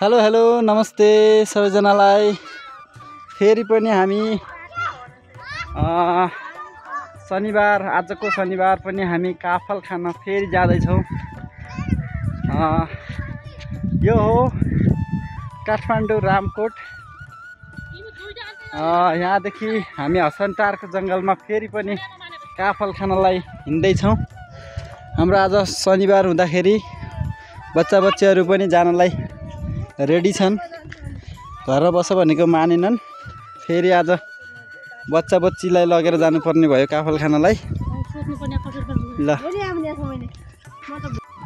Hello hello नमस्ते सबैजनालाई। फेरि पनि हामी शनिबार आजको शनिबार पनि हामी काफल खान फेरि जाँदैछौँ। यो हो काठमाडौँ रामकोट। यहाँदेखि हामी हसनटारको जङ्गलमा फेरि पनि काफल खानलाई हिँड्दैछौँ। हाम्रो आज शनिबार हुँदाखेरि बच्चा बच्चीहरू पनि जानलाई रेडी छन्। घर बस भनेको मानेनन्। फेरि आज बच्चा बच्चीलाई लगेर जानुपर्ने भयो काफल खानलाई।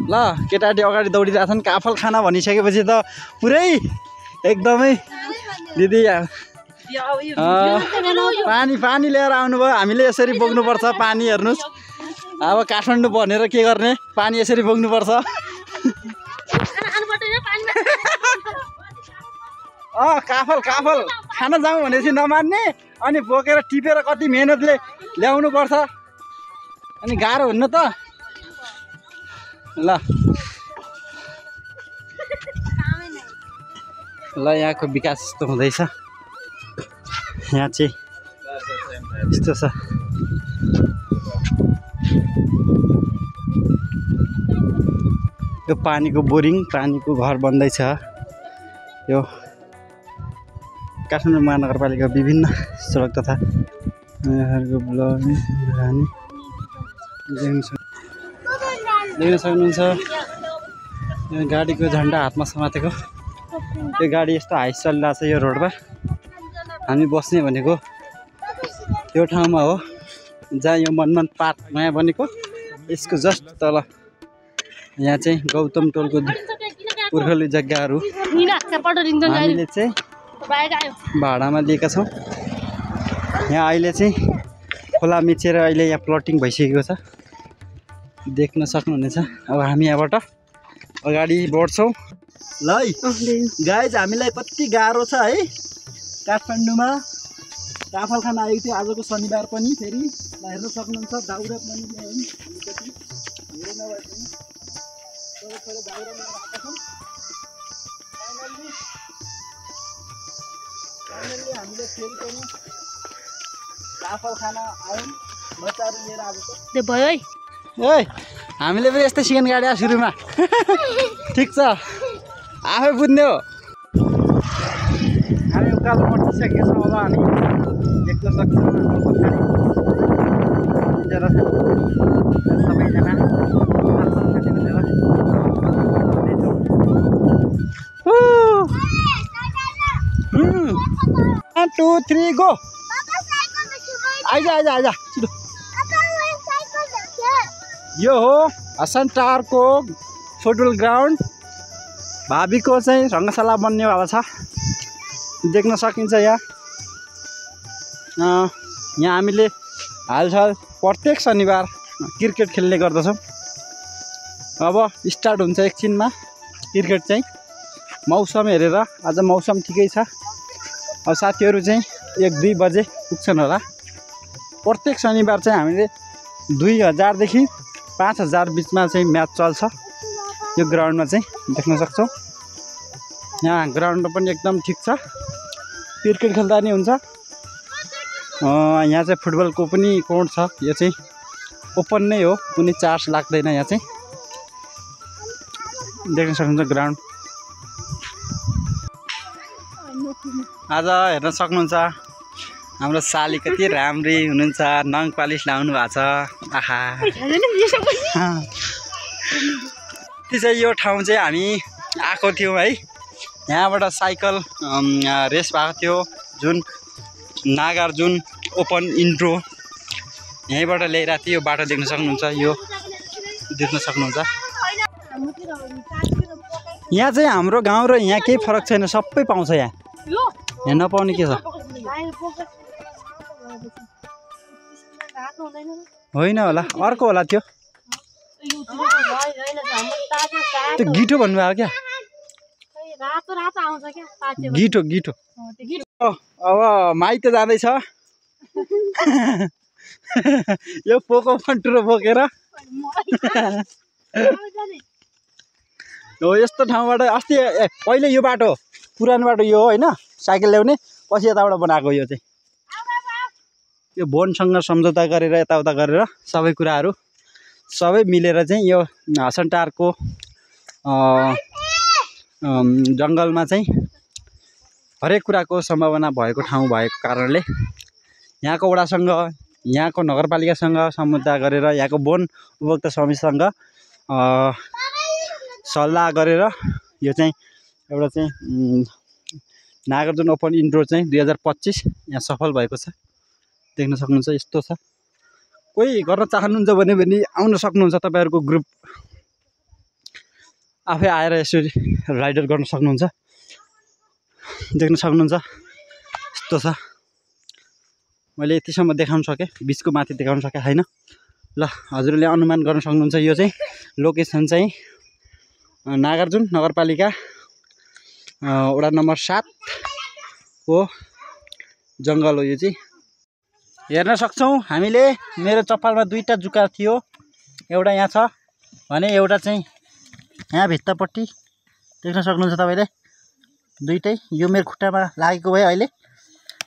ल केटाटी अगाडि दौडिरहेछन् काफल खाना भनिसकेपछि त पुरै एकदमै दिदी पानी लिएर आउनुभयो। हामीले यसरी बोक्नुपर्छ पानी। हेर्नुहोस् अब काठमाडौँ भनेर के गर्ने, पानी यसरी बोक्नुपर्छ। काफल खान जाउँ भनेपछि नमान्ने, अनि बोकेर टिपेर कति मेहनतले ल्याउनु पर्छ, अनि गाह्रो हुन्न त। ल यहाँको विकास यस्तो हुँदैछ। यहाँ चाहिँ यस्तो छ। यो पानीको बोरिङ, पानीको घर बन्दैछ। यो काठमाडौँ महानगरपालिका विभिन्न सडक तथा देख्न सक्नुहुन्छ। यो गाडीको झन्डा हातमा समातेको। यो गाडी यस्तो हाइस चलिरहेको छ यो रोडमा। हामी बस्ने भनेको यो ठाउँमा हो जहाँ यो मनमान पार्क नयाँ बनेको, यसको जस्ट तल। यहाँ चाहिँ गौतम टोलको पुर्खौली जग्गाहरू हामीले चाहिँ भाडामा लिएका छौँ। यहाँ अहिले चाहिँ खोला मिचेर अहिले यहाँ प्लटिङ भइसकेको छ, देख्न सक्नुहुनेछ। अब हामी यहाँबाट अगाडि बढ्छौँ। ल गाइज, हामीलाई कति गाह्रो छ है काठमाडौँमा काफल खान आएको थियो आजको शनिबार पनि। फेरि हेर्न सक्नुहुन्छ दाउरा पनि धेरै नभए पनि थोरै दाउरा लिएर आएका छौँ। फाइनल्ली हामीले फेरि पनि काफल खान आयौँ बच्चाहरू लिएर। आजको भयो है। ए हामीले पनि यस्तै सिकेन गाडी आयो सुरुमा। ठिक छ, आफै बुझ्ने हो। हामी उकालो बढिसकेका छौँ। अब हामी देख्न सक्छौँ सबैजना 1 2 3 गो। आइज छिटो। यो हो हसनटारको फुटबल ग्राउन्ड। भावीको चाहिँ रङ्गशाला बन्नेवाला छ, देख्न सकिन्छ। यहाँ हामीले हालसाल प्रत्येक शनिबार क्रिकेट खेल्ने गर्दछौँ। अब स्टार्ट हुन्छ एकछिनमा क्रिकेट चाहिँ। मौसम हेरेर आज मौसम ठिकै छ। अब साथीहरू चाहिँ 1-2 बजे पुग्छन् होला। प्रत्येक शनिबार चाहिँ हामीले 2000 देखि 5000 बिचमा चाहिँ म्याच चल्छ यो ग्राउन्डमा चाहिँ, देख्न सक्छौँ। यहाँ ग्राउन्ड पनि एकदम ठिक छ, क्रिकेट खेल्दा नि हुन्छ। यहाँ चाहिँ फुटबलको पनि कोर्ट छ। यो चाहिँ ओपन नै हो, कुनै चार्ज लाग्दैन। यहाँ चाहिँ देख्न सक्नुहुन्छ ग्राउन्ड। आज हेर्न सक्नुहुन्छ हाम्रो साली कति राम्री हुनुहुन्छ, नङ पालिस लाउनु भएको छ। आहा, त्यो चाहिँ यो ठाउँ चाहिँ हामी आएको थियौँ है। यहाँबाट साइकल रेस भएको थियो, जुन नागार्जुन ओपन इन्ट्रो यहीँबाट ल्याइरहेको थियो। यो बाटो देख्न सक्नुहुन्छ, यो देख्न सक्नुहुन्छ। यहाँ चाहिँ हाम्रो गाउँ र यहाँ केही फरक छैन, सबै पाउँछ। यहाँ नपाउने के छ? होइन होला, अर्को होला। त्यो गिठो भन्नुभयो क्या? गिठो। अब माइत जाँदैछ। यो पोको फन्टुरो बोकेर हो यस्तो ठाउँबाट अस्ति पहिले यो बाटो पुरानो बाटो यो हो होइन साइकल ल्याउने पछि यताबाट बनाएको यो चाहिँ यो वनसँग सम्झौता गरेर यताउता गरेर सबै कुराहरू सबै मिलेर चाहिँ यो हसनटारको जङ्गलमा चाहिँ हरेक कुराको सम्भावना भएको ठाउँ भएको कारणले यहाँको वडासँग यहाँको नगरपालिकासँग सम्झौता गरेर यहाँको वन उपभोक्ता समितिसँग सल्लाह गरेर यो चाहिँ एउटा चाहिँ नागार्जुन ओपन इन्डोर चाहिँ 2025 यहाँ सफल भएको छ। देख्न सक्नुहुन्छ यस्तो छ। कोही गर्न चाहनुहुन्छ भने आउन सक्नुहुन्छ। तपाईँहरूको ग्रुप आफै आएर यसरी राइडर गर्न सक्नुहुन्छ। देख्न सक्नुहुन्छ यस्तो छ। मैले यतिसम्म देखाउन सकेँ, बिचको माथि देखाउन सकेँ होइन। ल हजुरले अनुमान गर्न सक्नुहुन्छ यो चाहिँ लोकेसन चाहिँ नागार्जुन नगरपालिका वडा नम्बर 7 को जङ्गल हो यो चाहिँ। हेर्न सक्छौँ हामीले। मेरो चप्पलमा 2टा जुका थियो, एउटा यहाँ छ भने एउटा चाहिँ यहाँ भित्तापट्टि देख्न सक्नुहुन्छ तपाईँले। दुइटै यो मेरो खुट्टामा लागेको भए अहिले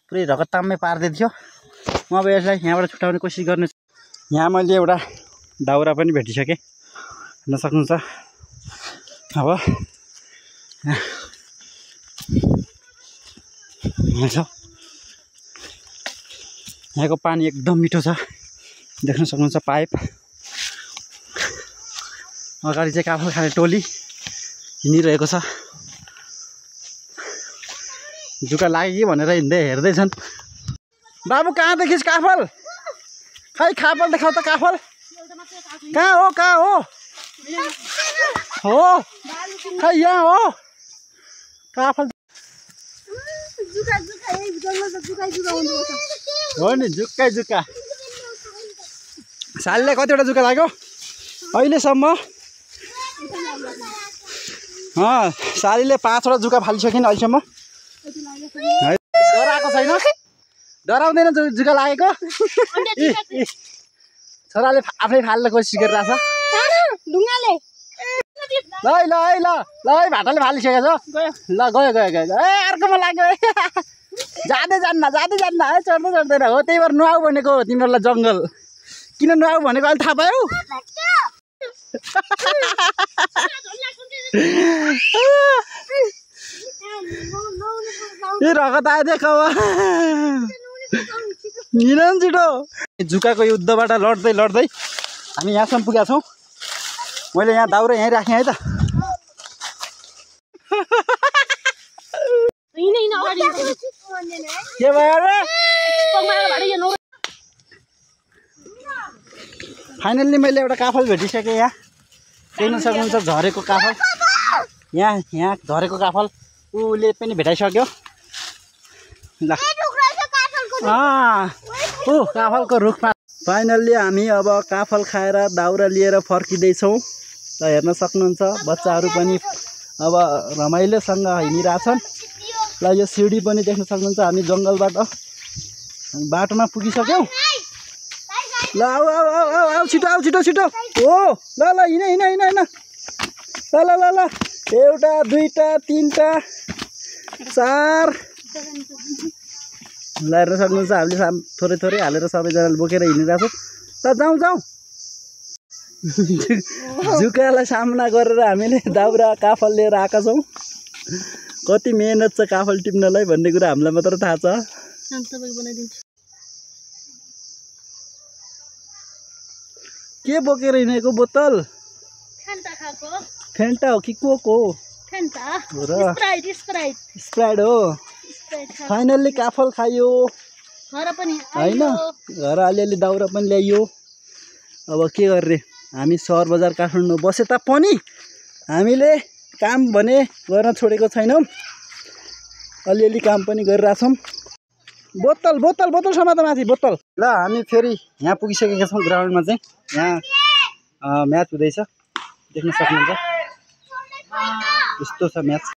पुरै रगतताम्मै पार्दै थियो। म अब यसलाई यहाँबाट छुटाउने कोसिस गर्नेछु। यहाँ मैले एउटा दाउरा पनि भेटिसकेँ, हेर्न सक्नुहुन्छ। अब यहाँको पानी एकदम मिठो छ, देख्न सक्नुहुन्छ। पाइप अगाडि चाहिँ काफल खाने टोली हिँडिरहेको छ। जुका लाग्यो कि भनेर हेर्दैछन्। बाबु कहाँ देखिस् काफल? खै काफल देखाउ त। काफल कहाँ हो? कहाँ हो? हो खै यहाँ हो काफल। हो नि जुक्कै जुका। सालले कतिवटा जुका लाग्यो अहिलेसम्म? सालीले 5वटा जुका फालिसकिन् अहिलेसम्म। डराएको छैन? डराउँदैन जुका लागेको? छोराले आफै फाल्ने कोसिस गरिरहेछ। ल ल ल ल भाटाले फालिसकेको छ। ल गयो गयो गयो। ए अर्कोमा लाग्यो। जाँदै जान्न है, चढ्दै चढ्दैन हो। त्यही भएर नुहाउ भनेको तिमीहरूलाई जङ्गल। किन नुहाउ भनेको अहिले थाहा पायौ? ए रगत आयो देखो। हिँड छिटो। जुकाको युद्धबाट लड्दै लड्दै हामी यहाँसम्म पुगेका छौँ। मैले यहाँ दाउरा यहीँ राखेँ है त। के भयो रे? फाइनल्ली मैले एउटा काफल भेटिसकेँ। यहाँ देख्न सक्नुहुन्छ झरेको काफल। यहाँ झरेको काफल उसले पनि भेटाइसक्यो। ल काफलको रुखमा फाइनल्ली हामी अब काफल खाएर दाउरा लिएर फर्किँदैछौँ। ल हेर्न सक्नुहुन्छ बच्चाहरू पनि अब रमाइलोसँग हिँडिरहेछन्। ल यो सिडी पनि देख्न सक्नुहुन्छ। हामी जङ्गलबाट बाटोमा पुगिसक्यौँ। ल आऊ आऊ आऊ आऊ छिटो आऊ छिटो छिटो। हो ल ल हिँड हिँड हिँड हिँड। ल ल ल ल एउटा 2टा 3टा 4। ल हेर्न सक्नुहुन्छ हामीले थोरै थोरै हालेर सबैजनाले बोकेर हिँडिरहेको छौँ। त जाउँ जाउँ। जुकालाई सामना गरेर हामीले दाउरा काफल लिएर आएका छौँ। कति मेहनत छ काफल टिप्नलाई भन्ने कुरा हामीलाई मात्र थाहा छ। के बोकेर हिँडेको? बोतल फेन्टा हो कि कोक हो? स्प्राइट हो। फाइनल्ली काफल खायो होइन। घर अलिअलि दाउरा पनि ल्याइयो। अब के गर्ने, हामी सहर बजार काठमाडौँ बसे तापनि हामीले काम भने गर्न छोडेको छैनौँ। अलिअलि काम पनि गरिरहेछौँ। बोतल बोतल बोतल समात माथि बोतल। ल हामी फेरि यहाँ पुगिसकेका छौँ। ग्राउन्डमा चाहिँ यहाँ म्याच हुँदैछ, देख्न सक्नुहुन्छ। यस्तो छ म्याच।